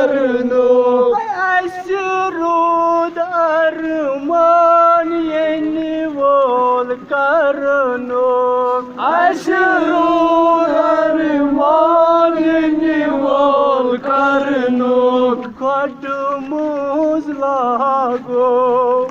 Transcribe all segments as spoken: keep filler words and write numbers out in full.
کرنُک۔ اَسہِ روٗد ارمان ییٚنہِ وول کرنُک۔ اَسہِ روٗد ارمان ییٚنہِ وول کرنُک۔ گۄڈٕ منٛز لاگو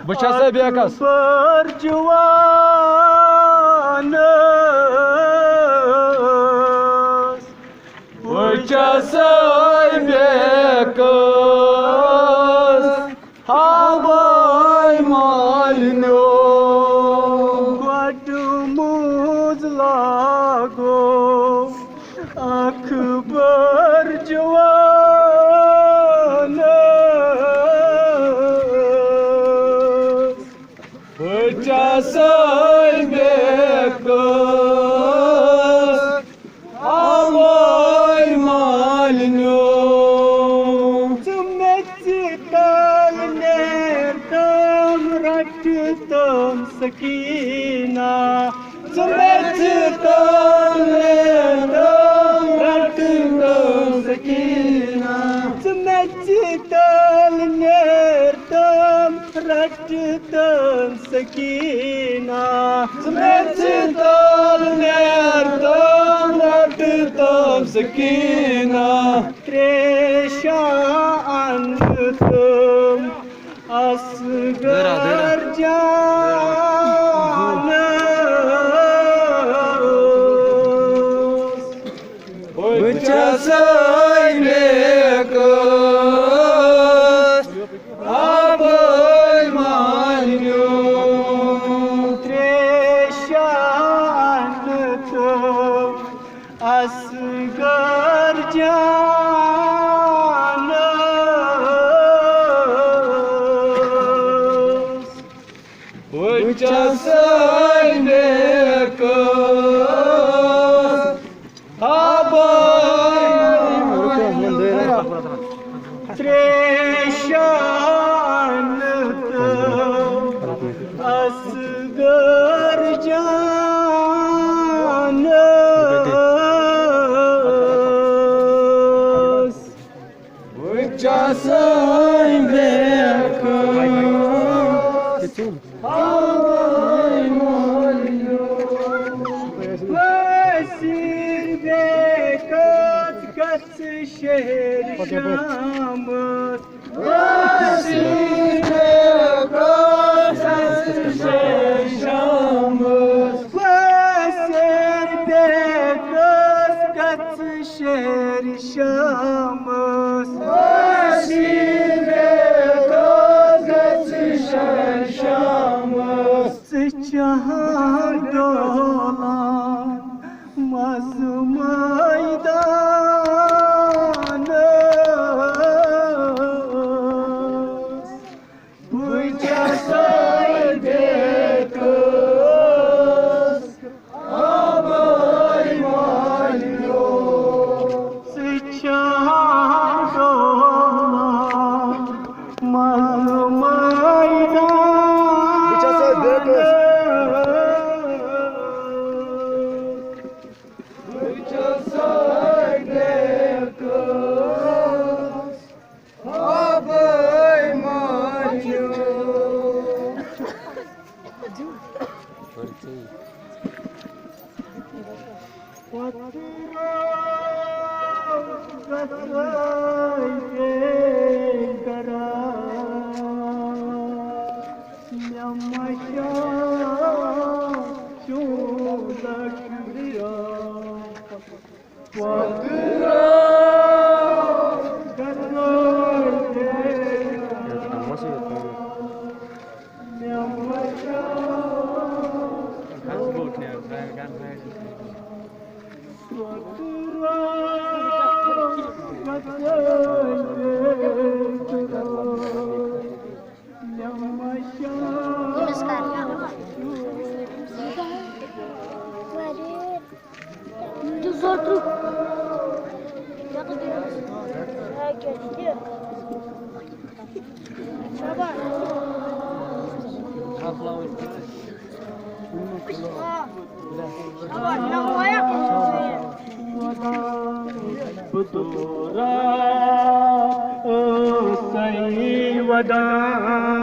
بہٕ چھَس سا بیکس۔ اکبر جوانس۔ بہٕ چھَس سٲے بیکس ہاوے مالنیو۔ گۄڈٕ منٛز لاگو اکبر جوانس۔ بہٕ چھَس سٲے بیکس ہاوے مالنیو۔ ژٕ مےٚ ژٕ تل نیر تم رٹ تم سکینہ۔ ژٕ مےٚ ژٕ تل نیر تم رٹ تم سکینہ۔ ژٕ مےٚ ژٕ تل نیر تم رٹ تم سکینہ۔ ژٕ مےٚ ژٕ تل نیر تم رٹ تم سکینہ۔ تریشہ ان تم اصغر جانس۔ بہٕ چھَس سٲے بیکس ہاوے مالنیو۔ تریشہ ان تم اصغر جانس۔ بہٕ چھَس سٲے بیکس ہاوے تریشہ ان تم اصغر جانس۔ بہٕ چھَس سٲے بیکس ہاوے مالنیو۔ وٲسِر بیکس گژھ شہر شامس۔ وٲسِر بیکس گژھ شہر شامس۔ وٲسِر بیکس گژھ شہر شامس۔ وٲسِر بیکس گژھ شہر شامس۔ ژٕ چھَہَن ڈولان منٛزٕ مٲدانَس۔ بہٕ چھَسَے بیکس آبَے مٲلِیو۔ ژٕ چھَہَن ڈولان منٛزٕ مٲدانَس۔ بہٕ چھَسَے بیکس۔ بہٕ چھَسَے بیکس آبَے مٲلِیو۔ پتہٕ راو گژھَے بے قرار۔ مےٚ مشاو چون لشکر۔ پتہٕ راو گژھَے بے قرار۔ مےٚ مشاو پتہٕ راو گژھَے بے قرار۔ مےٚ مشاو ودان۔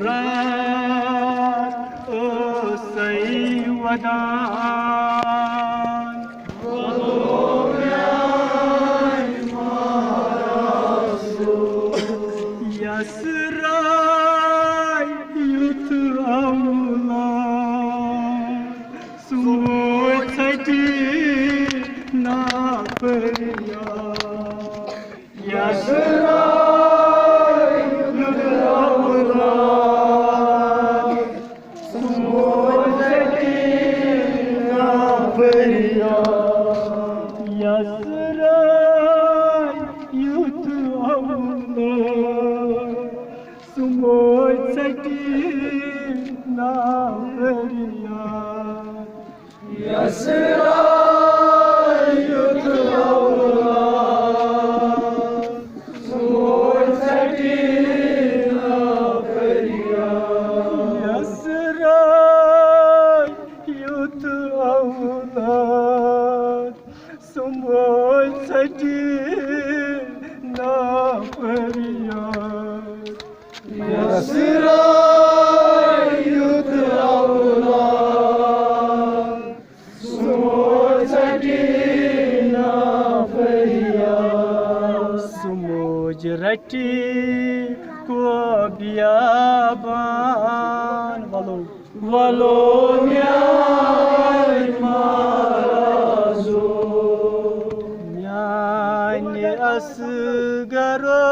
رات ٲسَے ودان۔ یَس راے یُتھ اولاد، سُہ موج ژھٹہِ نا فریاد۔ یَس راے یُتھ اولاد، سُہ موج ژھٹہِ نا فریاد۔ یَس راے یُتھ اولاد، سُہ موج ژھٹہِ نا فریاد۔ یَس راے یُتھ اولاد، سُہ موج ژھٹہِ نا فریاد۔ یَس راے یُتھ اولاد، سُہ موج ژھٹہِ نا فریاد۔ یَس راے یُتھ اولاد، سُہ موج ژھٹہِ نا فریاد۔ سُہ موج رٹہِ کو بیابان۔ وَلو۔ وَلو میٛانہِ مہرازو۔ میٛانہِ اصغرو۔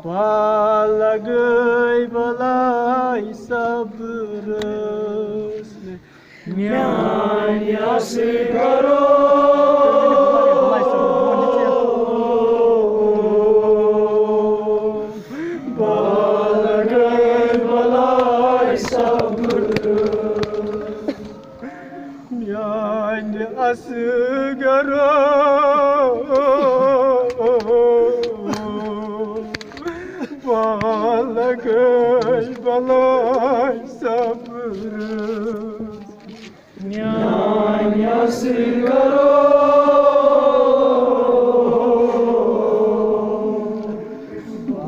بالہٕ گٔے بلاے صبرس۔ میٛانہِ اصغرو۔ بالہٕ گٔے بلاے صبرس۔ میٛانہِ اصغرو۔ بالہٕ گٔے بلاے صبرس۔ میٛانہِ اصغرو۔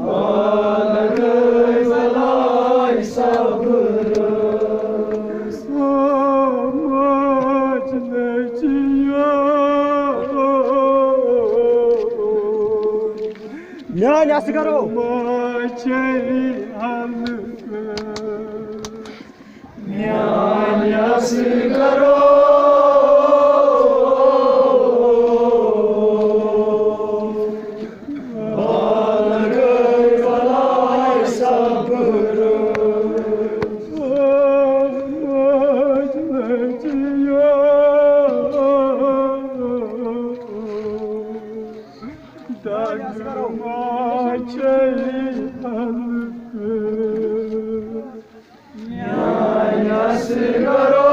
بالہٕ گٔے بلاے صبرس۔ او موج نیٚچِیو۔ میٛانہِ اصغرو۔ ما چھے ہلکہٕ۔ میٛانہِ اصغرو۔ بالہٕ گٔے بلاے صبرس۔ او موج نیٚچِیو۔ دگ ما چھے ہلکہٕ۔ میٛانہِ اصغرو۔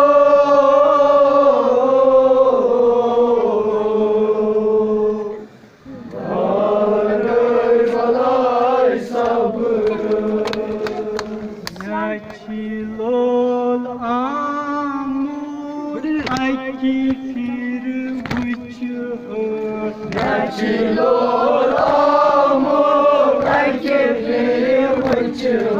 بالہٕ گٔے بلاے صبرس۔ مےٚ چھِ لول آمُت اَکہِ پھِرِ وٕچھِتھ۔ مےٚ چھِ لول آمُت اَکہِ پھِرِ وٕچھِتھ۔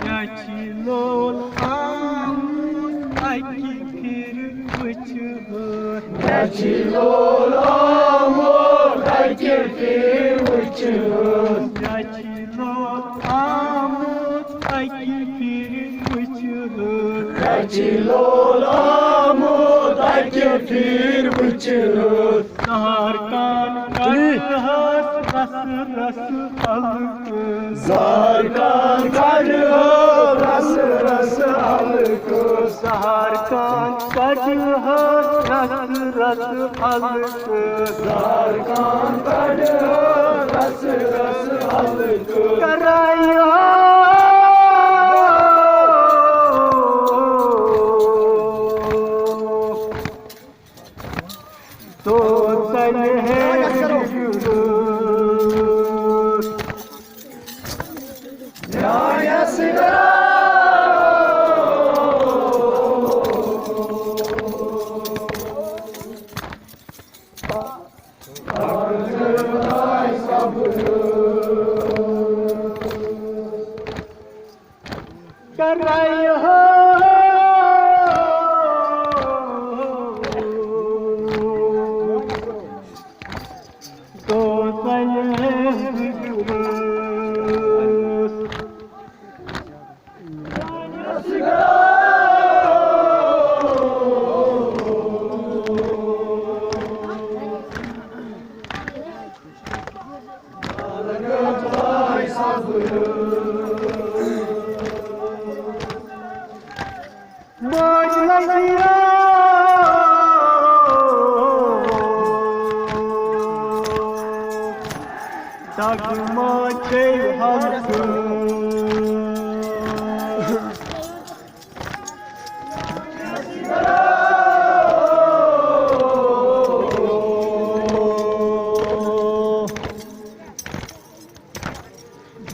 مےٚ چھِ لول آمُت اَکہِ پھِرِ وٕچھِتھ۔ مےٚ چھِ لول آمُت اَکہِ پھِرِ وٕچھِتھ۔ مےٚ چھِ لول آمُت اَکہِ پھِرِ وٕچھِتھ۔ مےٚ چھِ لول آمُت اَکہِ پھِرِ وٕچھِتھ۔ زہر کان کڑہس رس رس ہلکہٕ۔ زہر کان کڑہس رس رس ہلکہٕ۔ زہر کان کڑہس رس رس ہلکہٕ۔ زہر کان کڑہس رس رس ہلکہٕ۔ کرایو۔ تو تنہے۔ میٛانہِ کرے ہو دوستن۔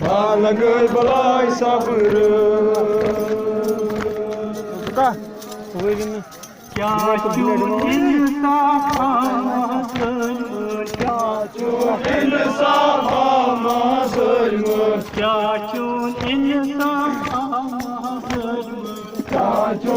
ما لگٲے بلاے صبر۔ کیٛاہ چھُ انصاف آماز ظٲلمہٕ؟ کیٛاہ چھُ انصاف آماز ظٲلمہٕ؟ کیٛاہ چھُ انصاف آماز ظٲلمہٕ؟ کیٛاہ چھُ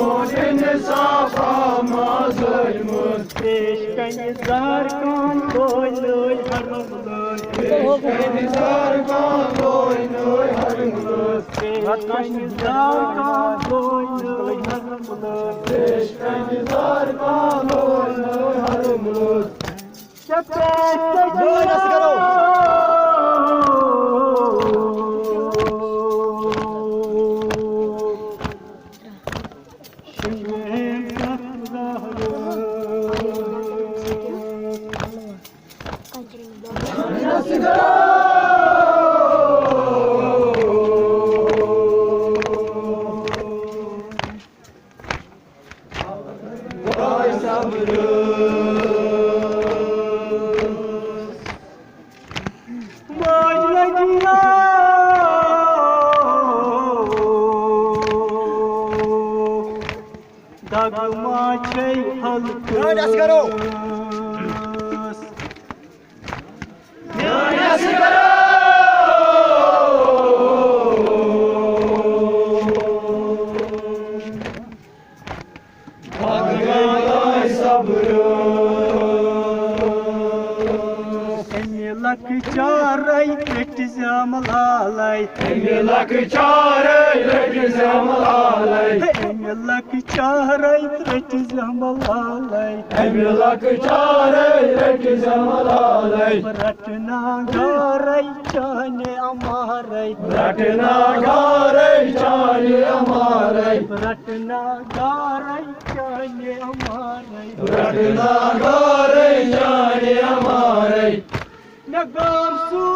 انصاف آماز ظٲلمہٕ؟ پیش کنہِ زہر کان لوے لوے حرم لوے۔ پیش کنہِ زہر کان لوے لوے حرم لوے۔ پیش کنہِ زہر کان لوے لوے حرم لوے۔ پیش کنہِ زہر کان لوے لوے حرم لوے۔ دگ ما چھے ہلکس۔ امہِ لۄکچارے رٔٹۍ زٮ۪م لالے۔ امہِ لۄکچارے رٔٹۍ زٮ۪م لالے۔ امہِ لۄکچارے رٔٹۍ زٮ۪م لالے۔ امہِ لۄکچارے رٔٹۍ زٮ۪م لالے۔ رٹنا گارے چانہِ امارے۔ رٹنا گارے چانہِ امارے۔ رٹنا گارے چانہِ امارے۔ رٹنا گارے چانہِ امارے۔ مےٚ گام سُہ